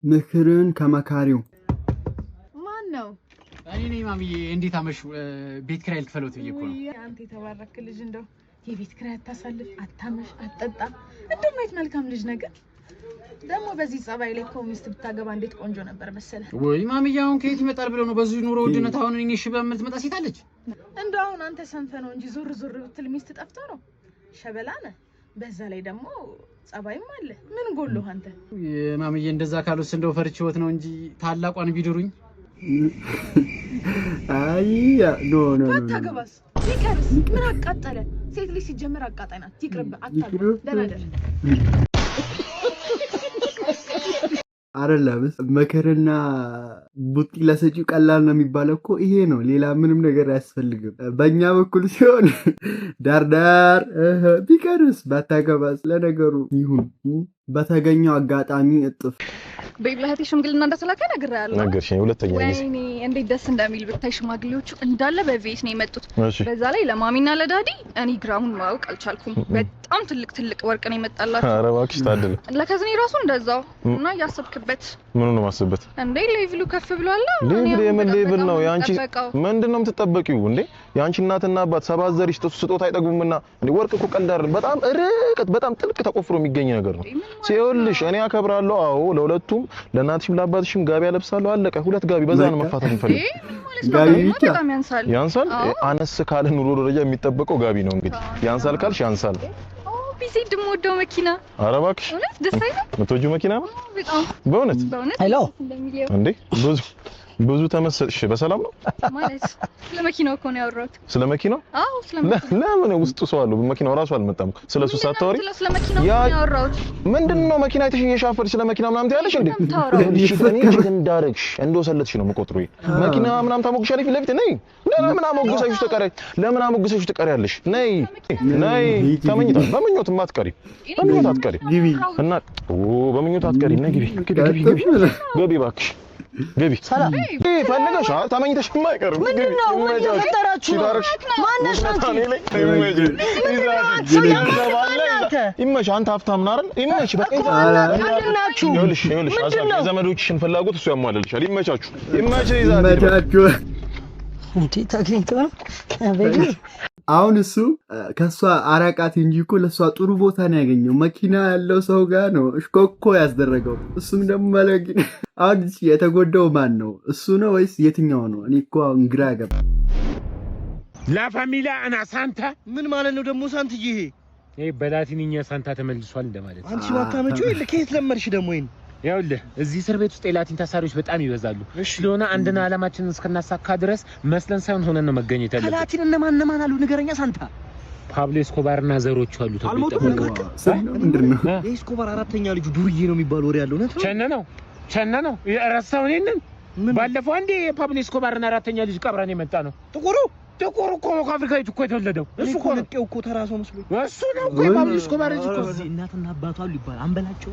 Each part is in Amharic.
ምክርን ከመካሪው። ማን ነው? እኔ ነኝ ማሚዬ። እንዴት አመሹ? ቤት ኪራይ ልክፈሎት ብዬ እኮ ነው። ውይ፣ አንተ የተባረክ ልጅ፣ እንደው የቤት ኪራይ አታሳልፍ፣ አታመሽ፣ አትጠጣ። እንደው ማየት መልካም ልጅ ነገር። ደግሞ በዚህ ጸባይ ላይ እኮ ሚስት ብታገባ እንዴት ቆንጆ ነበር መሰለ። ወይ ማሚዬ፣ አሁን ከየት ይመጣል ብለው ነው? በዚህ ኑሮ ውድነት አሁን እኔ እሺ ብላ የምትመጣ ሴት አለች? እንደው አሁን አንተ ሰንፈ ነው እንጂ ዞር ዞር ብትል ሚስት ጠፍቶ ነው? ሸበላ ነህ። በዛ ላይ ደግሞ ጸባይም አለ። ምን ጎሎህ አንተ? ማሚዬ፣ እንደዛ ካሉስ እንደው ፈርቼዎት ነው እንጂ ታላቋን ቢድሩኝ። አይ፣ no, no, no። ባታገባስ ቢቀርስ ምን አቃጠለ? ሴት ልጅ ሲጀመር አቃጣይ ናት። ይቅርብህ፣ አታግባ። ደህና ደር። አይደለም፣ መከርና ቡጢ ለሰጪው ቀላል ነው የሚባለው እኮ ይሄ ነው። ሌላ ምንም ነገር አያስፈልግም። በእኛ በኩል ሲሆን ዳርዳር ቢቀርስ ባታገባስ። ለነገሩ ይሁን፣ በተገኘው አጋጣሚ እጥፍ። Babe፣ ለእህቴ ሽምግልና እንደተላከ ነግሬሃለሁ። ነገርሽኝ። ሁለተኛ ጊዜ። ወይኔ እንዴት ደስ እንደሚል ብታይ። ሽማግሌዎቹ እንዳለ በ V8 ነው የመጡት። በዛ ላይ ለማሚና ለ daddy እኔ ግራሙን ማወቅ አልቻልኩም። በጣም ትልቅ ትልቅ ወርቅ ነው የመጣላቸው። ኧረ እባክሽ ታደለ። ለ cousin ኤ ራሱ እንደዛው እና እያሰብክበት። ምኑ ነው የማስብበት? እንዴ፣ level ኡ ከፍ ብሏል። Level የምን level ነው የአንቺ? ምንድን ነው የምትጠበቂው እንዴ? የአንቺ እናትና አባት ሰባት ዘር ይስጡ ስጦታ አይጠግቡምና። እንዴ፣ ወርቅ እኮ ቀልድ አይደለም። በጣም ርቀት በጣም ጥልቅ ተቆፍሮ የሚገኝ ነገር ነው። ሲኸውልሽ እኔ አከብራለሁ። አዎ፣ ለሁለቱም ለእናትሽም ለአባትሽም ጋቢ አለብሳለሁ። አለቀ። ሁለት ጋቢ በዛ ነው መፋታት የምፈልግ። ጋቢ ብቻ። በጣም ያንሳል። ያንሳል። አነስ ካለ ኑሮ ደረጃ የሚጠበቀው ጋቢ ነው። እንግዲህ ያንሳል ካልሽ ያንሳል። ቢዚ የምወደው መኪና። ኧረ እባክሽ። እውነት ደስ አይልም? የምትወጂው መኪና ነው? በጣም። በእውነት? በእውነት። Hello። እንደሚለው። እንዴ፣ ብዙ ብዙ ተመሰጥሽ። በሰላም ነው? ማለት ስለ መኪናው እኮ ነው ያወራሁት። ስለ መኪናው? አዎ፣ ስለ መኪናው። ለምን ውስጡ ሰው አለው? መኪናው ራሱ አልመጣም። ስለ እሱ ሳታወሪ ስለ መኪናው ነው ያወራሁት። ምንድን ነው መኪና አይተሽ እየሻፈርሽ ስለ መኪና ምናምን ትያለሽ እንዴ? እኔ cheat እንዳደረግሽ እንደወሰለትሽ ነው የምቆጥረው። መኪና ምናምን ታሞግሻለሽ ፊት ለፊት። ነይ፣ ለምን አሞግሰሽ ትቀሪ? ለምን አሞግሰሽ ትቀሪያለሽ? ነይ ነይ። ተመኝታ በምኞትማ አትቀሪም። በምኞት አትቀሪም። እና ኦ፣ በምኞት አትቀሪም። ነይ ግቢ ግቢ ግቢ ግቢ ግቢ እባክሽ ግቢ። ሰላም። ፈልገሽ ተመኝተሽ የማይቀርም። ምንድን ነው? ምን እየፈጠራችሁ ነው? ማነሽ አንቺ? ይመች። አንተ ሀብታም ነህ አይደል? ይመች። በቃ ምንድን ናችሁ? ይኸውልሽ ይኸውልሽ፣ የዘመዶችሽን ፍላጎት እሱ ያሟላልሻል። ይመቻችሁ። ይመች። ይዛት ይመቻችሁ። እንዴ፣ ተገኝቶ ነው baby። አሁን እሱ ከእሷ አራቃት እንጂ እኮ ለእሷ ጥሩ ቦታ ነው ያገኘው። መኪና ያለው ሰው ጋር ነው እሽኮኮ ያስደረገው። እሱም ደግሞ መለጊ። አሁን የተጎዳው ማን ነው? እሱ ነው ወይስ የትኛው ነው? እኔ እኮ አሁን ግራ ገባ። La familia ana ሳንታ። ምን ማለት ነው ደግሞ ሳንትዬ? ይሄ ይሄ በላቲንኛ ሳንታ ተመልሷል እንደማለት ነው። አንቺ ባታመጪው የለ፣ ከየት ለመድሽ ደግሞ ይሄን? ይኸውልህ፣ እዚህ እስር ቤት ውስጥ የላቲን ታሳሪዎች በጣም ይበዛሉ። ስለሆነ አንድና ዓላማችንን እስክናሳካ ድረስ መስለን ሳይሆን ሆነን ነው መገኘት ያለብን። ከላቲን እነማን እነማን አሉ ንገረኛ ሳንታ። ፓብሎ ኤስኮባር እና ዘሮቹ አሉ ተብሎ አልሞቱም? ይጠበቃል። ምንድን ነው? የኤስኮባር አራተኛ ልጁ ዱርዬ ነው የሚባል ወሬ ያለው እውነት ነው? ቸነ ነው ቸነ ነው። ረሳው እኔንን። ባለፈው አንዴ የፓብሎ ኤስኮባርን አራተኛ ልጅ ቀብረን የመጣ ነው። ጥቁሩ? ጥቁሩ እኮ ነው፣ ከአፍሪካዊት እኮ የተወለደው እሱ እኮ ነው። እኮ ተራ ሰው መስሎኝ። እሱ ነው እኮ የፓብሎ ኤስኮባር ልጅ እኮ። እናትና አባቱ አሉ ይባላል። አንበላቸው።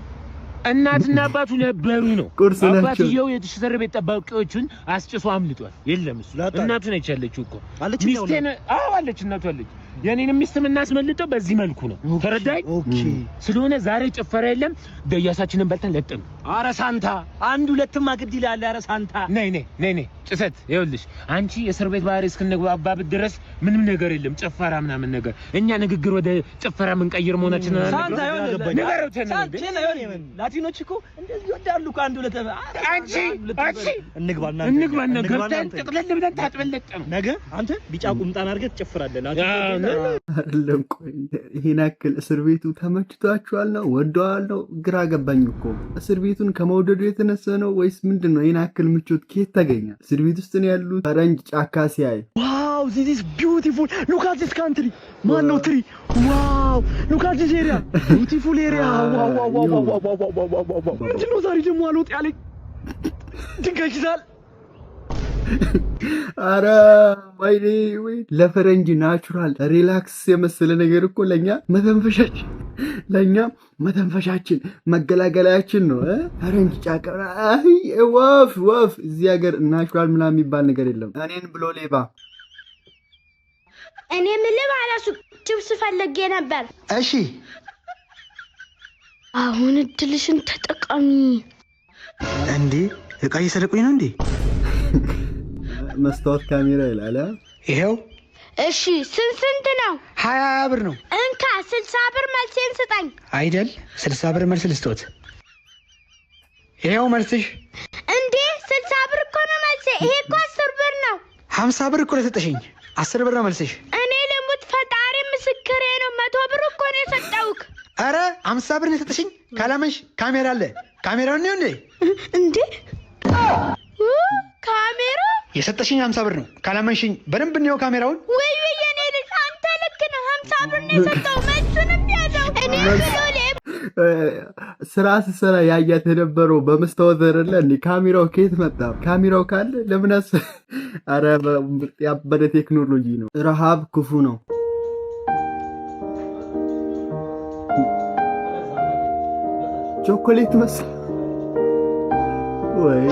እናትና አባቱ ነበሩ ነው። ቁርስ ናቸው። አባትየው የእስር ቤት ጠባቂዎቹን አስጭሶ አምልጧል። የለም እሱ፣ እናቱ ነች ያለችው እኮ። አለች? ሚስቴን፣ አዎ አለች፣ እናቱ አለች። የኔንም ሚስት የምናስመልጠው በዚህ መልኩ ነው። ተረዳኝ። Okay። ስለሆነ ዛሬ ጭፈራ የለም። ደያሳችንን በልተን ለጥም። አረ ሳንታ፣ አንድ ሁለትማ ግድ ይላል። አረ ሳንታ። ነይ ነይ ነይ ነይ ጭሰት፣ ይኸውልሽ አንቺ የእስር ቤት ባህሪ እስክንግባባበት ድረስ ምንም ነገር የለም፣ ጭፈራ ምናምን ነገር። እኛ ንግግር ወደ ጭፈራ የምንቀይር መሆናችንን ሳንታ ንገረው። ላቲኖች እኮ እንደዚህ ይወዳሉ እኮ አንድ ሁለት። አንቺ አንቺ እንግባና እንግባና ገብተን ጥቅልል ብለን ታጥበን ለጥ ነው። ነገ አንተ ቢጫ ቁምጣን አድርገህ ትጨፍራለህ። አይደለም፣ ቆይ፣ ይሄን ያክል እስር ቤቱ ተመችቷችኋል ነው ወደዋል ነው? ግራ ገባኝ እኮ። እስር ቤቱን ከመውደዱ የተነሳ ነው ወይስ ምንድን ነው? ይሄን ያክል ምቾት ከየት ተገኘ? እስር ቤት ውስጥ ነው ያሉት ፈረንጅ ጫካ ሲያይ። Wow, this is beautiful. Look at this country. ማን ነው tree? Wow, look at this area, beautiful area. Wow, wow, wow, wow, wow, wow, wow, wow! ምንድን ነው ዛሬ ደግሞ አልወጥ ያለኝ? ድንጋይ ይዛል። አረ ወይኔ ወይ! ለፈረንጅ natural relax የመሰለ ነገር እኮ ለእኛ መተንፈሻችን መገላገላያችን ነው። ፈረንጅ ጫካ፣ አይ ወፍ ወፍ። እዚህ ሀገር natural ምናምን የሚባል ነገር የለም። እኔን ብሎ ሌባ። እኔ የምልህ ባለሱቅ፣ ችፕስ ፈልጌ ነበር። እሺ። አሁን እድልሽን ተጠቀሚ። እንዴ እቃ እየሰረቁኝ ነው እንዴ? መስታወት ካሜራ ይላል። ይሄው። እሺ፣ ስንት ስንት ነው? 20 20 ብር ነው። እንካ 60 ብር፣ መልሴን ስጠኝ። አይደል? 60 ብር መልስ ልስጦት። ይሄው መልስሽ። እንዴ፣ 60 ብር እኮ ነው መልሴ። ይሄ እኮ 10 ብር ነው። 50 ብር እኮ ነው የሰጠሽኝ። 10 ብር ነው መልስሽ። እኔ ልሙት፣ ፈጣሪ ምስክሬ ነው። 100 ብር እኮ ነው የሰጠውክ። አረ 50 ብር ነው የሰጠሽኝ። ካላመንሽ ካሜራ አለ። ካሜራውን ነው እንዴ? እንዴ ካሜራ? የሰጠሽኝ 50 ብር ነው። ካላመንሽኝ በደንብ እንየው ካሜራውን። ወይ ወይ፣ የኔ ልጅ አንተ ልክ ነህ። 50 ብር ነው የሰጠው። መልሱንም ያዘው። እኔ ብሎ ስራ ስትሰራ ያያት የነበረው በመስታወት አይደለ እንዴ? ካሜራው ከየት መጣ? ካሜራው ካለ ለምን አስ አረ ያበደ ቴክኖሎጂ ነው። ረሃብ ክፉ ነው። ቾኮሌት መሰል ወይ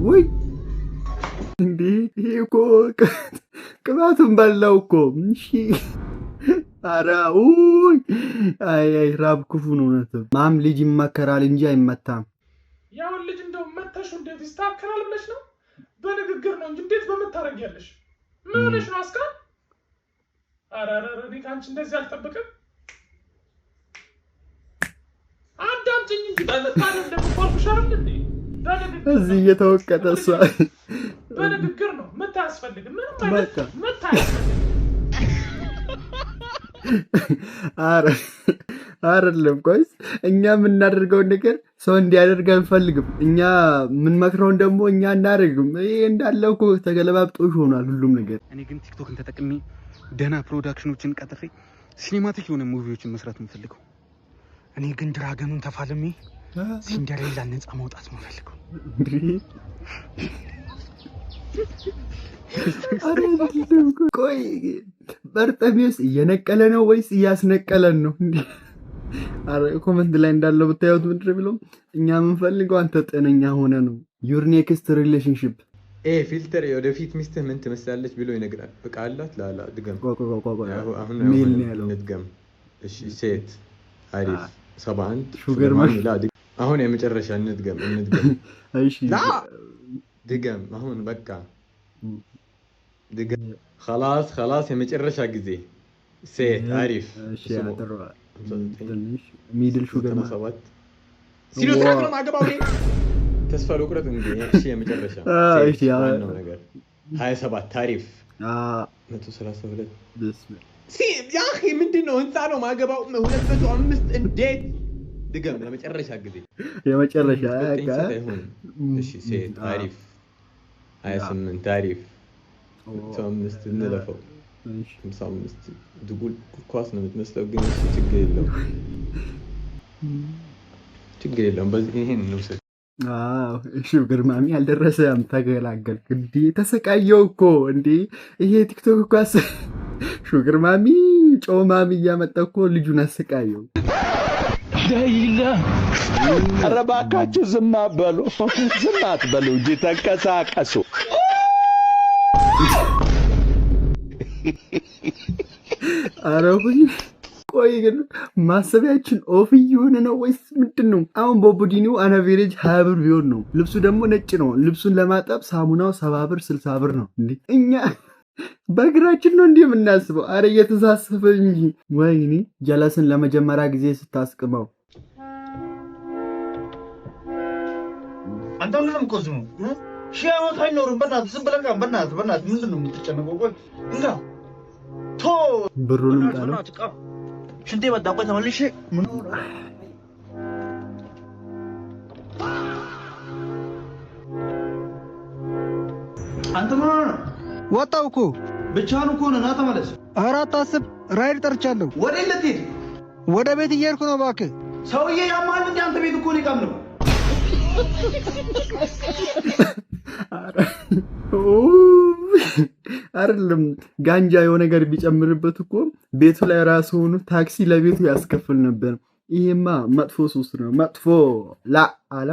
ወይ፣ እንዴ ይሄ እኮ ቅባቱን በላው እኮ። እሺ ኧረ ውይ፣ አይ አይ፣ ራብ ክፉ ነው። እውነትም ማም ልጅ ይመከራል እንጂ አይመታም። ያሁን ልጅ እንደው መተሹ እንዴት ይስተካከላል ብለሽ ነው? በንግግር ነው እንጂ እንዴት በምታደርጊያለሽ? ምን ሆነሽ ነው አስካል? ኧረ ኧረ፣ እኔ ከአንቺ እንደዚህ አልጠብቅም። አዳምጪኝ እንጂ፣ በምት አይደለም እኮ አልኩሽ አይደል እንዴ? በንግግር እዚህ እየተወቀጠ እሷ በንግግር ነው። ምት አያስፈልግም። ምንም አይነት በቃ ምት አያስፈልግም። ኧረ አይደለም። ቆይስ እኛ የምናደርገውን ነገር ሰው እንዲያደርግ አንፈልግም። እኛ የምንመክረውን ደግሞ እኛ አናደርግም። ይሄ እንዳለ እኮ ተገለባብጦሽ ሆኗል ሁሉም ነገር። እኔ ግን ቲክቶክን ተጠቅሜ ደህና production ኦችን ቀጥሬ cinematic የሆነ movie ዎችን መስራት የምፈልገው። እኔ ግን dragon ኑን ተፋልሜ ሲንደሬላ ነፃ ማውጣት ነው የምፈልገው። ኧረ አይደለም። ቆይ በርጠሚዎስ እየነቀለ ነው ወይስ እያስነቀለን ነው? እንዴ? ኧረ comment ላይ እንዳለው ብታዩት ምንድን ነው የሚለው? እኛ የምንፈልገው አንተ ጤነኛ ሆነ ነው። Your next relationship። ኤ filter የወደፊት ሚስትህ ምን ትመስላለች ብሎ ይነግራል። በቃ አላት ላላ ድገም። አሁን male ነው ያለው። እንድገም። እሺ ሴት አሪፍ 71። Sugar ላ አሁን የመጨረሻ እንድገም እንድገም። እሺ። ላ ድገም። አሁን በቃ ድገም። خلاص خلاص የመጨረሻ ጊዜ ሴት አሪፍ። እሺ ጥሩ፣ ትንሽ middle sugar ማ 97 ሲኖትራክ ነው የማገባው እኔ። ተስፋ ልቁረጥ እንዴ? እሺ የመጨረሻ ሴት እሺ ዋናው ነገር 27 አሪፍ 132። ያ أخي ምንድን ነው? ህንፃ ነው ማገባው 205 እንዴት? ድገም ለመጨረሻ ጊዜ። የመጨረሻ። ዘጠኝ ሴት አይሆንም። እሺ ሴት አሪፍ 28 አሪፍ 105 እንለፈው። 55 ድጉል ኳስ ነው የምትመስለው፣ ግን እሺ ችግር የለውም ችግር የለውም። በዚህ ይሄን እንውሰድ። አዎ sugar mommy አልደረሰም። ተገላገልክ እንዴ? ተሰቃየው እኮ እንዴ! ይሄ ቲክቶክ እኮ sugar mommy ጨው mommy እያመጣ እኮ ልጁን አሰቃየው። ኧረ እባካችሁ ዝም አትበሉ፣ ዝም አትበሉ እንጂ ተንቀሳቀሱ። ኧረ ቆይ ቆይ፣ ግን ማሰቢያችን off እየሆነ ነው ወይስ ምንድን ነው? አሁን ቦቦዲኒው on average 20 ብር ቢሆን ነው። ልብሱ ደግሞ ነጭ ነው። ልብሱን ለማጠብ ሳሙናው 70 ብር 60 ብር ነው። እንዴ እኛ በእግራችን ነው እንዲህ የምናስበው? አረ እየተሳሰበ እንጂ። ወይኔ ጀለስን ለመጀመሪያ ጊዜ ስታስቅመው። አንተ ምንድን ነው የምትቆዝመው? 1000 ዓመት አይኖርም። በእናትህ ዝም ብለህ በእናትህ በእናትህ ምንድን ነው የምትጨነቀው? ቆይ እንካ ቶ ብሩንም ጣለው። በእናትህ ቃ ሽንቴ መጣ። ቆይ ተመልሼ ምን አንተ ምን ሆነህ ነው? ወጣው እኮ። ብቻህን እኮ ነህ። ና ተመለስ። ኧረ አታስብ፣ ራይድ ጠርቻለሁ። ወዴት ልትሄድ? ወደ ቤት እየሄድኩ ነው። እባክህ። ሰውዬ ያማል እንደ አንተ ቤት እኮ ነው የቃምነው። አይደለም ጋንጃ የሆነ ነገር ቢጨምርበት እኮ ቤቱ ላይ ራሱ ሆኖ ታክሲ ለቤቱ ያስከፍል ነበር። ይሄማ መጥፎ ሱስ ነው። መጥፎ ላ አላ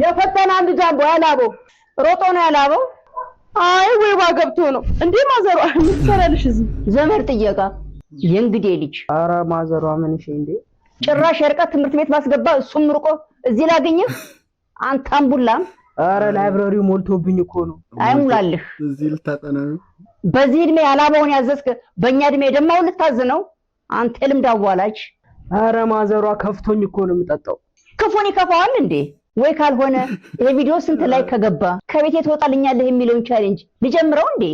የፈጠነ አንድ ጃምቦ ያላበው ሮጦ ነው ያላበው። አይ ወይባ ገብቶ ነው እንዴ? ማዘሯ ምን ትሰራለሽ እዚህ? ዘመድ ጥየቃ የእንግዴ ልጅ። ኧረ ማዘሯ ምን እሺ እንዴ? ጭራሽ የርቀት ትምህርት ቤት ባስገባ እሱም ርቆ እዚህ ላገኘህ አንተ አምቡላም። አረ library ው ሞልቶብኝ እኮ ነው። አይሙላልህ። እዚህ ልታጠና ነው። በዚህ እድሜ ያላበውን ያዘዝክ በእኛ እድሜ ደማውን ልታዝ ነው? አንተ ልምድ አዋላጅ። አረ ማዘሯ ከፍቶኝ እኮ ነው የምጠጣው። ክፉን ይከፋዋል እንዴ? ወይ ካልሆነ ይሄ ቪዲዮ ስንት ላይ ከገባ ከቤቴ ትወጣልኛለህ የሚለውን challenge ልጀምረው እንዴ?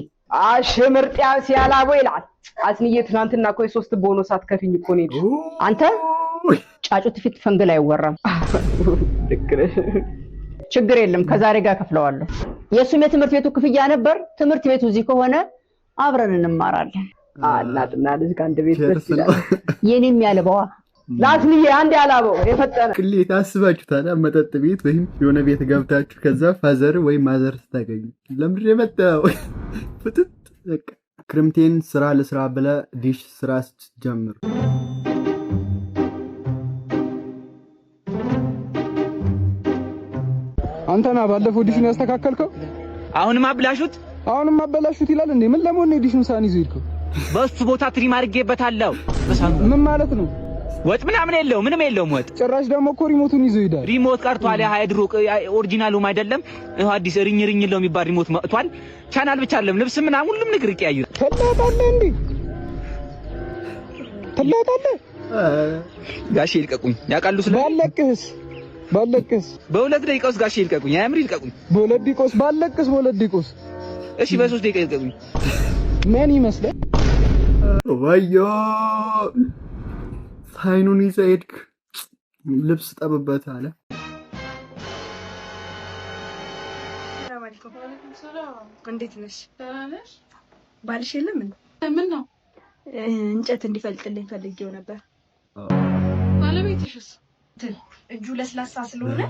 አሽ ምርጥ ያላቦ ይላል። አስንዬ ትናንትና እኮ የሶስት ቦኖስ አትከፊኝ እኮ ነው የሄድሽው። አንተ ጫጩት ፊት ፈንግል አይወራም። ልክ ነሽ። ችግር የለም ከዛሬ ጋር ከፍለዋለሁ። የእሱም የትምህርት ቤቱ ክፍያ ነበር። ትምህርት ቤቱ እዚህ ከሆነ አብረን እንማራለን። እናትና ልጅ ከአንድ ቤት ደስ ይላል። የኔም ያለበዋ ላስንዬ አንድ ያላበው የፈጠነ ቅሌት አስባችሁታል? መጠጥ ቤት ወይም የሆነ ቤት ገብታችሁ ከዛ father ወይም mother ስታገኙ ለምንድን የመጣው ፍጥጥ በቃ። ክርምቴን ስራ ለስራ ብለህ ዲሽ ስራ ስትጀምር አንተና ባለፈው ዲሹን ያስተካከልከው አሁንም አብላሹት አሁንም አበላሹት ይላል እንዴ? ምን ለመሆን ነው ዲሹን ሳህን ይዞ ሄድከው? በሱ ቦታ trim አድርጌበታለሁ። ምን ማለት ነው? ወጥ ምናምን የለው ምንም የለውም ወጥ። ጭራሽ ደግሞ እኮ remote ኡን ይዞ ይሄዳል። remote ቀርቷል። ያ ድሮ original ኡም አይደለም። ይኸው አዲስ ሪኝ ሪኝ ለው የሚባል remote መጥቷል። ቻናል ብቻ አይደለም ልብስ ምናምን ሁሉም ነገር ይቀያይራል። ትላጣለህ እንዴ? ትላጣለህ? ጋሼ ይልቀቁኝ። ያውቃሉ ስለ ባለቅህስ ባለቅስ በሁለት ደቂቃ ውስጥ ጋሼ ይልቀቁኝ። አያምር ይልቀቁኝ። በሁለት ደቂቃ ውስጥ ባለቅስ በሁለት ደቂቃ ውስጥ እሺ፣ በሶስት ደቂቃ ይልቀቁኝ። ምን ይመስላል? ወዮ ሳይኑን ይዘህ ሄድክ። ልብስ ጠብበት አለ። ሰላም አለይኩም። እንዴት ነሽ? ደህና ነሽ? ባልሽ የለም እንዴ? ምን ነው? እንጨት እንዲፈልጥልኝ ፈልጌው ነበር። ባለቤትሽስ? እጁ ለስላሳ ስለሆነ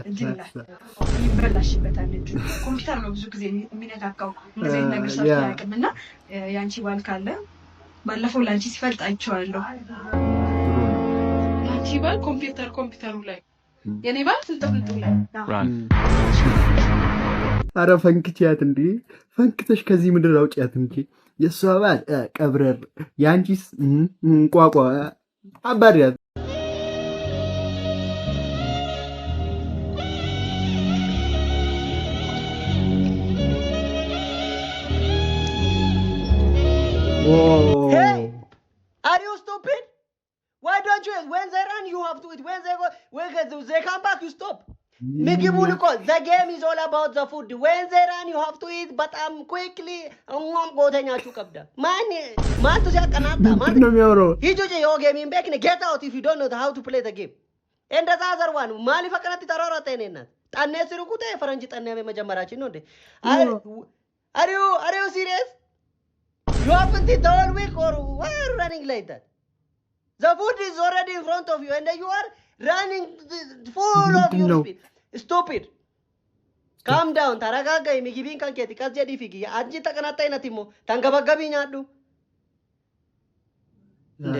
እንትን ይላል፣ ይበላሽበታል። እጁ ኮምፒውተር ነው ብዙ ጊዜ የሚነካካው፣ እንደዚህ አይነት ነገር ሰርቶ አያውቅም። እና የአንቺ ባል ካለ ባለፈው ለአንቺ ሲፈልጥ አይቼዋለሁ። የአንቺ ባል ኮምፒውተሩ ላይ፣ የኔ ባል ፍልጥፍልጡ ላይ። አረ ፈንክቻት እንዴ! ፈንክተሽ ከዚህ ምድር አውጪያት እንጂ። የእሷ ባል ቀብረር፣ የአንቺስ ቋቋ አባሪያት። Hey, are you stupid? Why don't you? When they run, you have to eat. When they go, when they come back, you stop. ምግቡን እኮ the game is all about the food. When they run, you have to eat በጣም quickly. እሟም ጎተኛችሁ ቀብዳ ማን ማንቱ ሲያቀናጣ ምንድን ነው የሚያወራው? ሂጂ ውጪ yoo game hin beekne get out if you don't know how to play the game. And the other one maaliif akkanatti taroorata የኔ እናት ጠኔ ሲርቁ ተ ፈረንጅ ጠኔ መጀመራችን ነው እንዴ? Are you serious? You haven't eaten the whole week or why are you running like that? The food is already in front of you and you are running full of your speed. Stupid. Calm down. ተረጋጋ። ምግቢን kan keeti ቀስ jedhii fiigi. አንቺ ተቀናጣይ ናት immoo ተንገበገቢ nyaadhu. እንዴ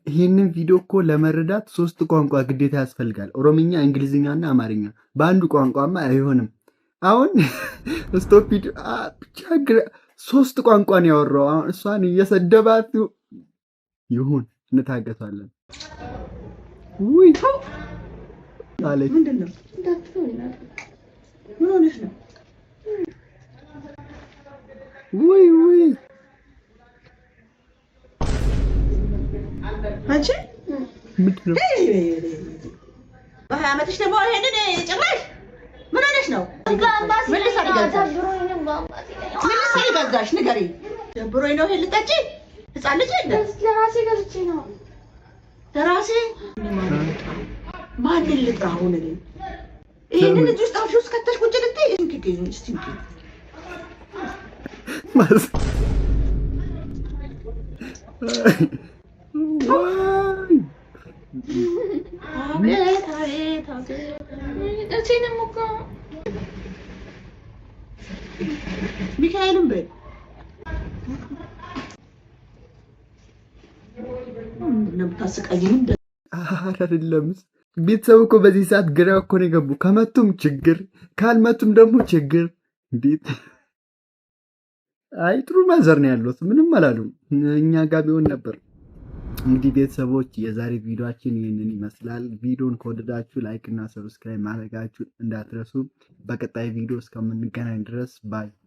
ይህንን ቪዲዮ እኮ ለመረዳት ሶስት ቋንቋ ግዴታ ያስፈልጋል። ኦሮምኛ፣ እንግሊዝኛ እና አማርኛ። በአንዱ ቋንቋማ አይሆንም። አሁን stupid ብቻ ሶስት ቋንቋ ነው ያወራው። አሁን እሷን እየሰደባት ይሁን እንታገሳለን። ውይ አለች። ምንድን ነው? ምን ሆነሽ ነው? ውይ ውይ አንቺ ምንድን ነው? በ20 ዓመትሽ ደግሞ ይሄንን ጭራሽ ምን ሆነሽ ነው? ምን ልትሰሪ ገዛሽ? ምን ልትሰሪ ገዛሽ? ንገሪኝ። ደብሮኝ ነው ይሄን ልጠጪ? ህፃን ልጅ የለ ለራሴ ገዝቼ ነው። ለራሴ ማንን ልጥራ አሁን እኔ? ይሄንን እዚህ ውስጥ አፍሽ ውስጥ ከተሽ ቁጭ ልትይ? እንኪ እስቲ እንኪ። ዋይ አቤት አቤት አቤት እቺንም እኮ ሚካኤልም በይ ምንድን ነው የምታሰቃየኝ? ኧረ አይደለም። ቤተሰብ እኮ በዚህ ሰዓት ግራ እኮ ነው የገቡ። ከመቱም ችግር ካልመቱም ደግሞ ችግር። እንዴት! አይ ጥሩ mother ነው ያሉት፣ ምንም አላሉም። እኛ ጋር ቢሆን ነበር እንግዲህ ቤተሰቦች የዛሬ ቪዲዮአችን ይህንን ይመስላል። ቪዲዮን ከወደዳችሁ like እና subscribe ማድረጋችሁን እንዳትረሱ። በቀጣይ ቪዲዮ እስከምንገናኝ ድረስ bye።